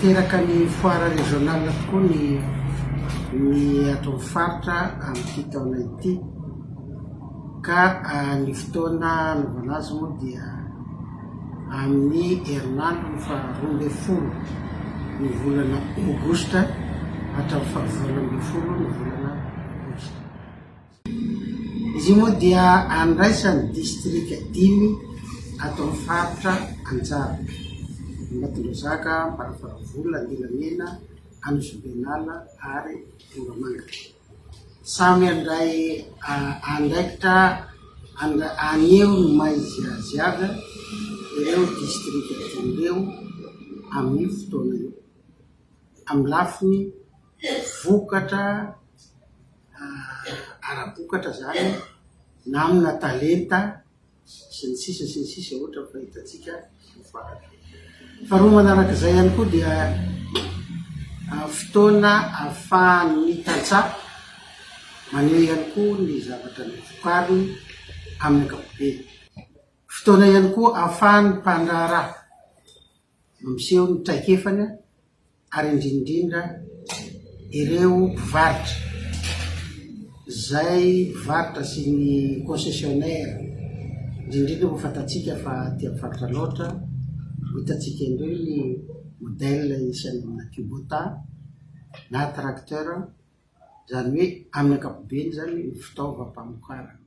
Manatanteraka ny foire régionale tokoa ny ny ato amin'ny faritra amin'ity taona ity ka ny fotoana anaovana azy moa dia amin'ny herinandro ny faha 12 ny volana aogositra hatramin'ny faha 18 ny volana aogositra. Izy io moa dia andraisan'ny distrika dimy ato amin'ny faritra anjara, Ambatondrazaka, Amparafaravola, Andilamena, Anosibenala ary Moramanga. Samy handray andraikitra haneho ny maha izy azy avy ireo distrika dimy ireo amin'io fotoana io. Amin'ny lafiny vokatra ara-bokatra izany na amina talenta sy ny sisa sy ny sisa ohatra ny fahitantsika ny farany. Faharoa manarak'izay ihany koa dia fotoana ahafahan'ny tantsaha maneho ihany koa ny zavatra novokariny amin'ny ankapobeny. Fotoana ihany koa ahafahan'ny mpandraharaha mampiseho ny traikefany ary indrindrindra ireo mpivarotra izay mpivarotra sy ny concessionnaire indrindrindra moa fantatsika fa aty amin'ny faritra Alaotra ho hitantsika indray ny modèle isan'ny amina Kubota na tracteur izany hoe amin'ny ankapobeny izany ny fitaovam-pamokarana.